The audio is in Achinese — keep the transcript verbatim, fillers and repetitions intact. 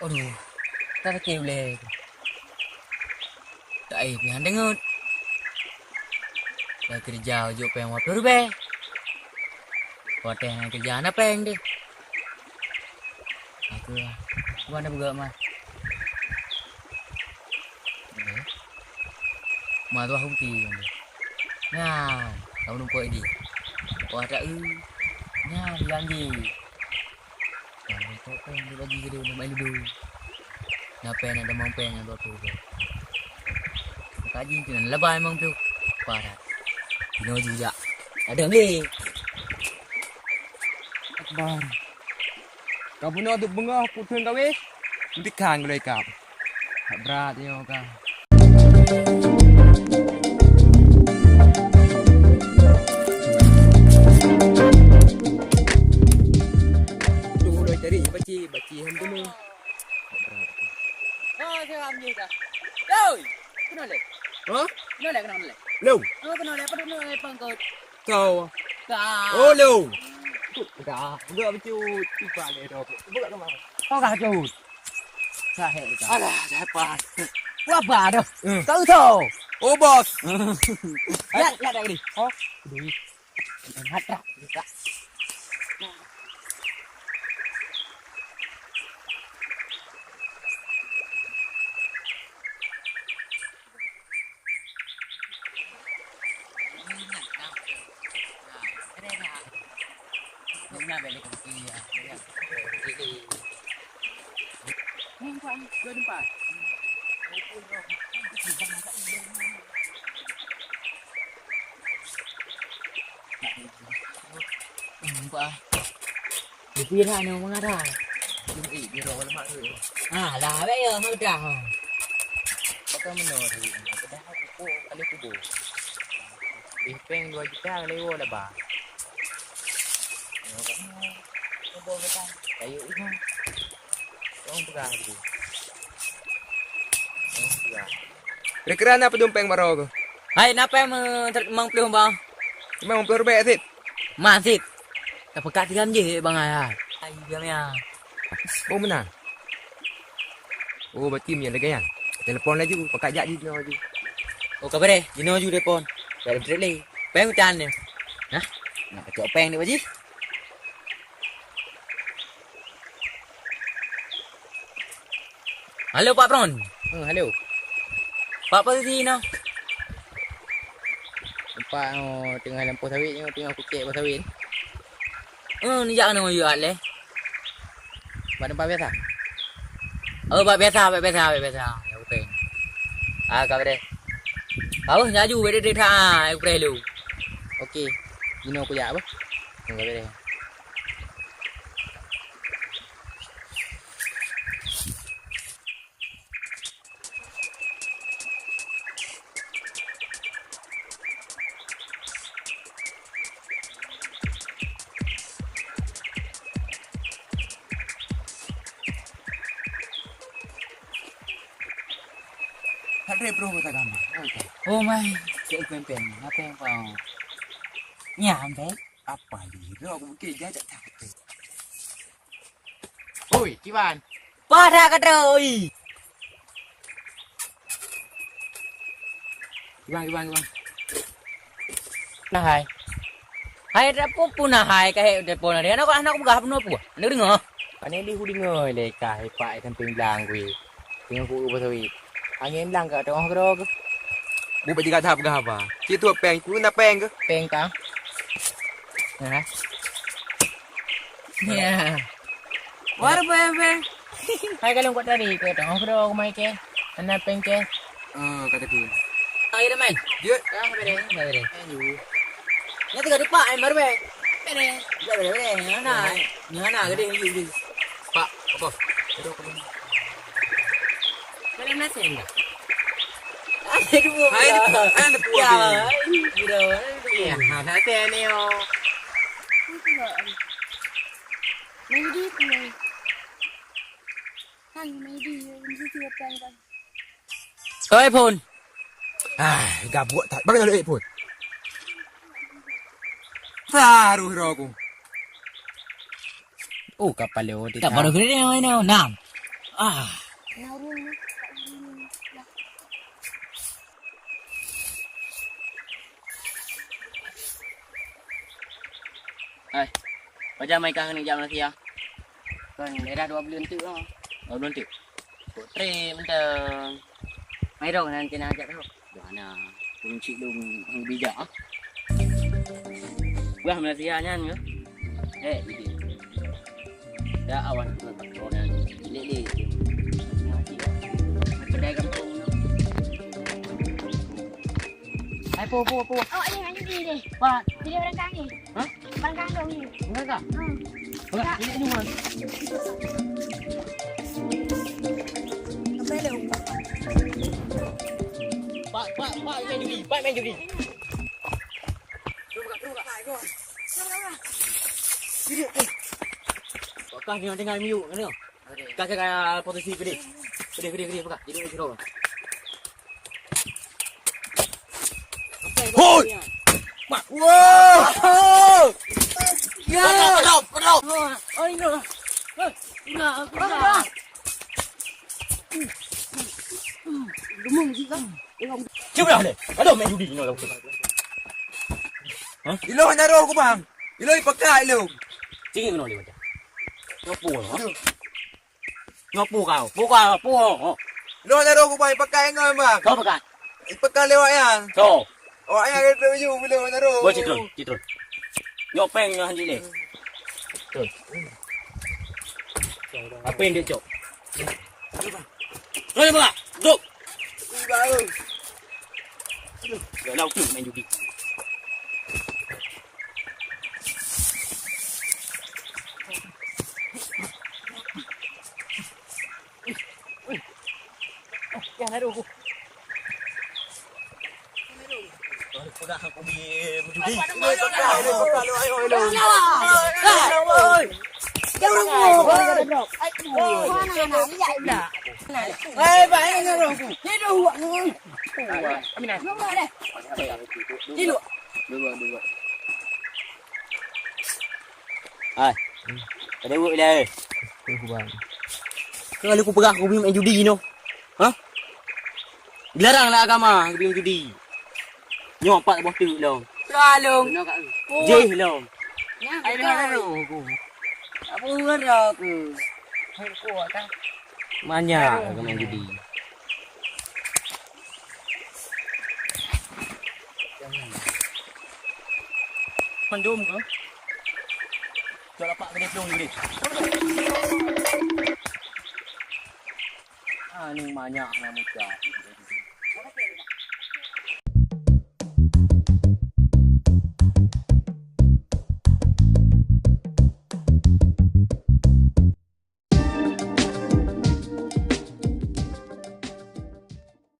Aduh, tak sakét ulèe. Tak ai pih han deungot. Dah keureuja ujok péng dua ploh ribèe. Watèe hana keureuja hana péng deh. Aku, aku hana peugah mah. Ma tuah bukti. Nyan, kamu numpuk lagi. Wah, tak, eh. Nyan, lagi. Jangan lupa péng dia bagi ke dia, dia main ludo. Napa yang ada mang péng yang dua puluh tu? Maka jin tu, lebai mang tu. Parah. Dino juga. Ada ni. Akbar. Ka bunoe duek beungoh putôn kawé, meutikhan gulai kap. That brat nyoe ka. Duh, ulôn cari baci, baci han teumé. That brat. Oh, saya ambil dah. Yoi, kenal leh. Hah? Kenal leh, kenal leh. Lô. Oh, kenal leh, apa kenal leh pangkot? Kau. Ka. Oh, lô. Dah, enggak becut. Tiba leh dah. Buka kau. Kau ka cut. Sahé ka. Alah, dapat. Wah, bah dah. Hmm. Kau tu. Oh, bos. Ya, ya dah ni. Oh, duit. Hat dah. Nampak ah. Tapi lah ni orang ada. Jom, eh, dia orang lemak tu. Ah, lah, abang ya, mudah. Pakai menor tu. Padahal aku kali kubur. Bih péng dua juta kali dua lah, bah. Kubur kita. Kayu itu. Orang pegang tu. Orang pegang. Kira-kira na padum péng baroe keuh? Hai, na péng me-, limong ploh, bang. Limong ploh ribèe cit? Ma cit. Tapeugah tigam jih, bang, hai, hai. Hai, diam ya. Oh, meunan. Oh, berarti meunyo lagèe nyan. Telepon laju, pakat jak jinoe laju. Oh, ka beureh, jinoe laju telepon. Dak trép lé. Péng utan ni. Hah? Nak kacok péng ni, Pak Ji? Halo, Pak Pron. Hmm, halo. Pak, apa sih, nah? Nampak, oh, teungoh lam poh sawit nyoe, teungoh kucek poh sawit. Oh, ni jak keunoe yue lé. Bak teumpat biasa? Oh, bak biasa, bak biasa, bak biasa. Ya, betul. Ah, ka beureh. Bagus, laju, beureh, beureh, ha, beureh lu. Okey. Jinoe kujak apa? Hmm, ka beureh. Hatre bro kata kamu. Oke. Oh mai, cek pempeng. Apa yang kau? Nyampe. Apa liro aku mungkin jajak tak. Oi, Kiban. Pada kata oi. Kiban, Kiban, Kiban. Nah hai. Hai, dak pun pun nah hai, ka hai telepon dia. Anak, anak peugah penuh apa? Anak dengar. Pane di hu dengar le ka hai pak samping belang kui. Tengok ku pasawit. Angin belang ka tengah kero ke? Bu bak jigat hap ke apa? Cik tu peng, ku na peng ke? Peng ka. Nah. Ya. War bebe. Hai, kalau kau tadi ke tengah kero ke mai ke? Ana peng ke? Oh, kata ku. Ayo, main. Dia. Ah, bere. Bere. Ayo. Nya tengah depan ai marbe. Bere. Bere, bere. Nyana. Nyana gede ni. Pak, apa? Aduh, apa? Kalau nasi enggak? Ada dua. Hai, ada dua. Ada dua. Ya, bro. Ya, nasi ni oh. Mandi tu. Hai, mandi. Mandi tu apa? Oi, Phon. Ah, gabuk that. Bagaimana, eh, Phon? Taruh roh aku. Oh, kapal lewat. Tak baru kena ni, ni, nam. Ah. Hai, pajan mai kah keuneuk jak Malaysia? Kon daerah dua buleuen teuk lah. Dua buleuen teuk? Kok trép mantong. Mai dong, nanti nak jak tu. Dah na, kunci lôn hang bijak ah. Bah Malaysia nyan ke? Eh, jadi. Dah awan tu tak kau dah. Lek-lek. Kedai kampung tu. Hai, po, po, po. Awak ni hanya diri deh. Pak. Jadi orang kaya. Hah? Barang kandung ni. Enggak, Kak? Hmm. Enggak, Kak. Ini, ini, Mak. Sampai dah umur. Pak, Pak, Pak, main judi. Pak, main judi. Terus, Kak, terus, Kak. Terus, Kak. Kak, jangan tinggal miyuk, kan, tu? Ka, ka, ka, posisi pedih. Pedih, pedih, pedih, pegang. Tidur di sini. Hoi! Mak. Wow! Ya! Kedap, kedap, kedap. Oh, oh, ini. Hei, udah, aku udah. Gemung juga. Cuba dah. Aduh, main judi ni lah. Hah? Ilong hana roh aku, bang. Ilong ipeugah ilong. Cingin kena dia macam. Nyopo lah. Aduh. Nyoe pu kau, pu kau, pu. Lôn na roh kubang ipeugah ngon bang. Kau peugah. Ipeugah lé awak nyan. So. Awak nyan kata baju bila na roh. Boh citrun, citrun. Nyoe péng nyoe hanjeuet lé. Citrun. Apa yang dia cok? Terus peugah. Duk. Iba. Aduh, ya lah tu main judi. Yang lalu aku. Peugah aku pergi menjudi. Hei, bang, ini roh aku. Ini roh aku. Ini roh. Hai. Ada urut dah. Kau lalu ku peugah aku main judi noh. Ha? Dilarang lah agama main judi. Nyoe empat boh teuk long. Lah long. Jih long. Nyang ai dah aku. Apa urut aku? Aku kan. Banyak aku main judi. Mandum ke? Cok lapak kena pelong ni. Ah, ni banyak lah muka.